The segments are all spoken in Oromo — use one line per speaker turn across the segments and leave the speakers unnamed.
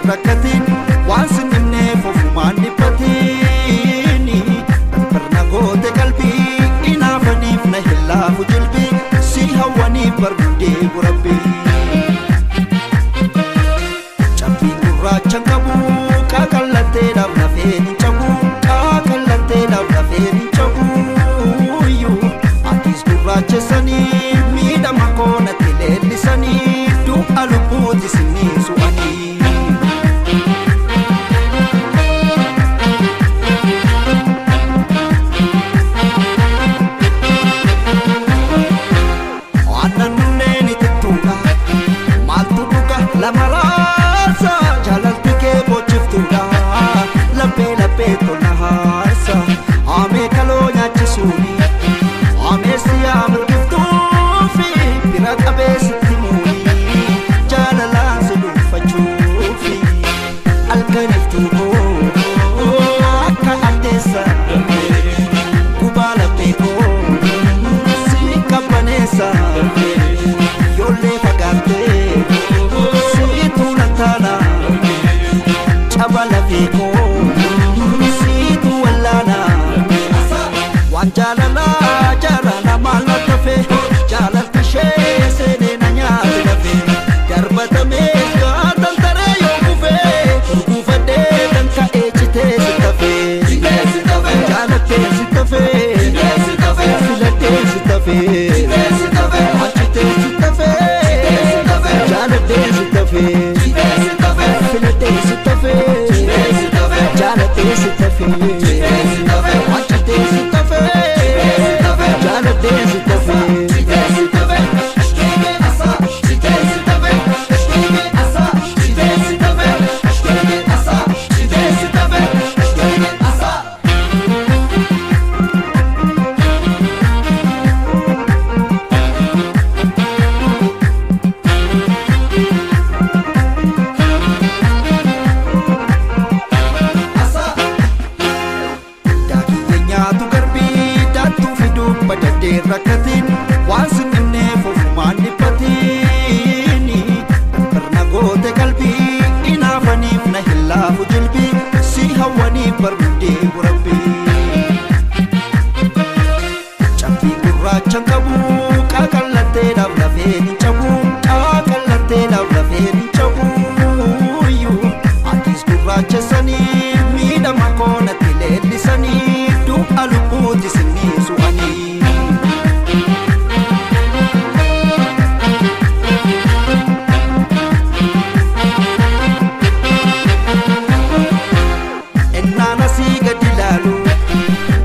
rakkatiin waan sinimneef ofumaan dhiphatini barna goote qalbii inaafaniif na hin laafu jilbii si hawwaniif bargudee burabbii. Cabbiin gurraacha qabu qaqallatteedhaaf lafeen hin cabu qaqallatteedhaaf lafeen hin cabu atis gurraachessanii miidhama koo natti leellisanii du'a lubbuuti sinii su'anii. Aannan nunneen itittuudha maaltu dhuga lama raasa jaalalti kee bochiftuudha laphee laphee tolna haarsa haamee kaloo nyaachisuuni haamee siyaa mirgiftuufi bira qabee sitti muuni jaalalaan si dhuunfachuufi halkaniftuu koo akka addeessa gubaa laphee koo si qabbaneessa yoollee fagaattee siitu na taana caba lafee koo siitu wallaana waan jaalalaa jaalala maal na tafe jaalalti ishee seenee na nyaate nafe darbatamees gaatan taree yoo kufee gurguufadhee kan ka'ee citee si tafe jaalattee si tafe filattee si tafe achitee si tafe jaalattee si tafe filattee si tafe jaalattee si tafe achitee si tafe jaalattee si tafe. Daakii nyaatu garbii daattuu fiduu badaddee rakkatiin waan sinimneef ofumaan dhiphatini barna goote qalbii inaafaniif na hin laafu jilbii si hawwaniif bargudee burabbii. Cabbii gurraacha qabu qaqallatteedhaaf lafeen hin cabu qaqallatteedhaaf lafeen hin cabu atis gurraachessanii miidhama koo natti leellisanii du'a lubbuuti sinii su'anii. Ennaan asii gadi ilaalu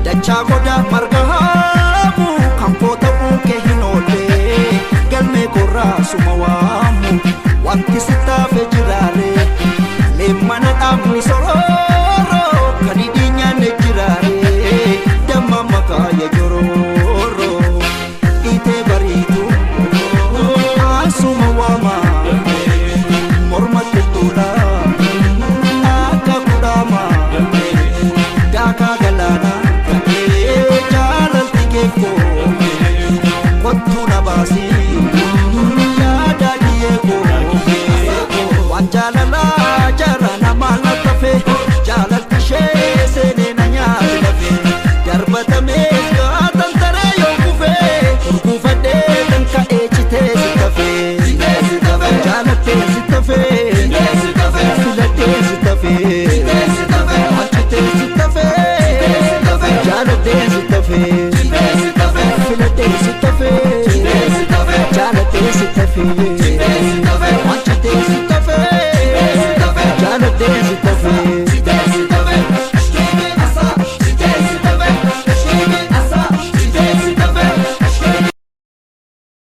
dachaa goda marga haamu kan koo ta'uu kee hin oolle galmee korraa suma waamu wanti sittaafe jiraare leemmana dhaabni sorooro kan hidhii nyaanne jiraare damma makaaya jorooro dhiitee bariitu asuma waama mormatti tuula akka kudhaama daakaa galaana ta'ee jaalalti keekoo kottuu na baasii yaada dhiyeekoo waan jaalalaa jaalala maal na tafe jaalalti ishee seenee na nyaate nafe darbatamees gaatan taree yoo kufee gurguufadhee kan ka'ee citee si tafe jaalattee si tafe filattee si tafe achitee si tafe jaalattee si tafe filattee si tafe jaalattee si tafe.